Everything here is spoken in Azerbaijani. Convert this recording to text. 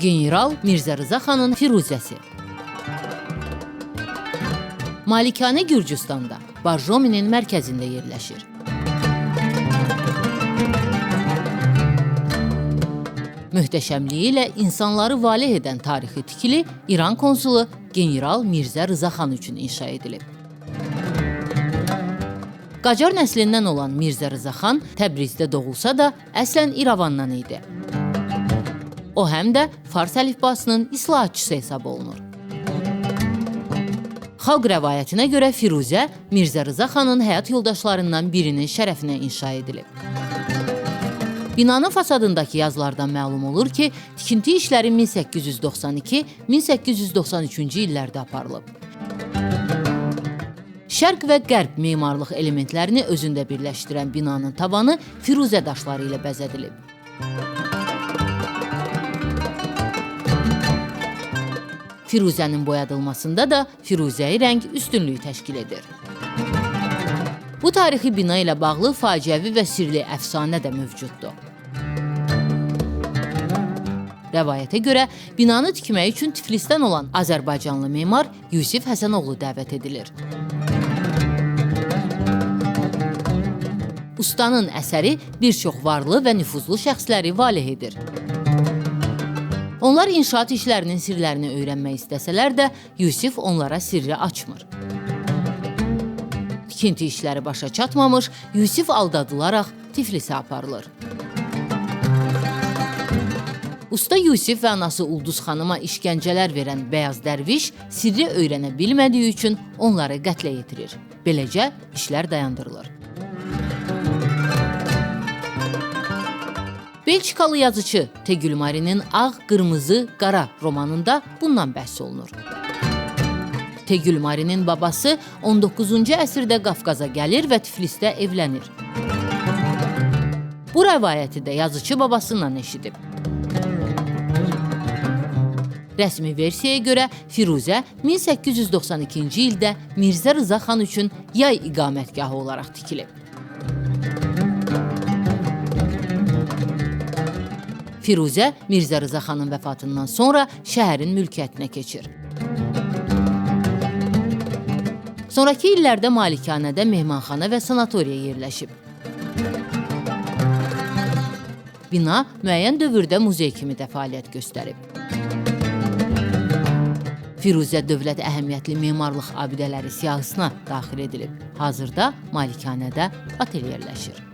General Mirzə Rza xanın Firuzəsi. Malikanə Gürcüstanda, Borjominin mərkəzində yerləşir. Möhtəşəmliyi ilə insanları valeh edən tarixi tikili İran konsulu General Mirzə Rza xan üçün inşa edilib. Qacar nəslindən olan Mirzə Rza xan Təbrizdə doğulsa da, əslən İrəvandan idi. O həm də fars əlifbasının islahatçısı hesab olunur. Xalq rəvayətinə görə Firuzə Mirzə Rza xanın həyat yoldaşlarından birinin şərəfinə inşa edilib. Binanın fasadındakı yazılardan məlum olur ki, tikinti işləri 1892-1893-cü illərdə aparılıb. Şərq və qərb memarlıq elementlərini özündə birləşdirən binanın tavanı firuzə daşları ilə bəzədilib. Firuzənin boyadılmasında da firuzəyi rəng üstünlük təşkil edir. Bu tarixi bina ilə bağlı faciəvi və sirli əfsanə də mövcuddur. Rəvayətə görə binanı tikmək üçün Tiflisdən olan Azərbaycanlı memar Yusif Həsənoğlu dəvət edilir. Ustanın əsəri bir çox varlı və nüfuzlu şəxsləri valeh edir. Onlar inşaat işlərinin sirlərini öyrənmək istəsələr də, Yusif onlara sirri açmır. Tikinti işləri başa çatmamış, Yusif aldadılaraq Tiflisə aparılır. Usta Yusif və anası Ulduz xanıma işgəncələr verən Bəyaz Dərviş sirri öyrənə bilmədiyi üçün onları qətlə yetirir. Beləcə işlər dayandırılır. Belçikalı yazıçı Tegülmarinin Ağ, Qırmızı, Qara romanında bundan bəhs olunur. Tegülmarinin babası 19-cu əsrdə Qafqaza gəlir və Tiflisdə evlənir. Bu rəvayəti də yazıçı babasından eşidib. Rəsmi versiyaya görə Firuzə 1892-ci ildə Mirzə Rza xan üçün yay iqamətgahı olaraq tikilib. Firuzə Mirzə Rza xanın vəfatından sonra şəhərin mülkiyyətinə keçir. Sonrakı illərdə malikanədə mehmanxana və sanatoriya yerləşib. Bina müəyyən dövrdə muzey kimi də fəaliyyət göstərib. Firuzə dövlət əhəmiyyətli memarlıq abidələri siyahısına daxil edilib. Hazırda malikanədə otel yerləşir.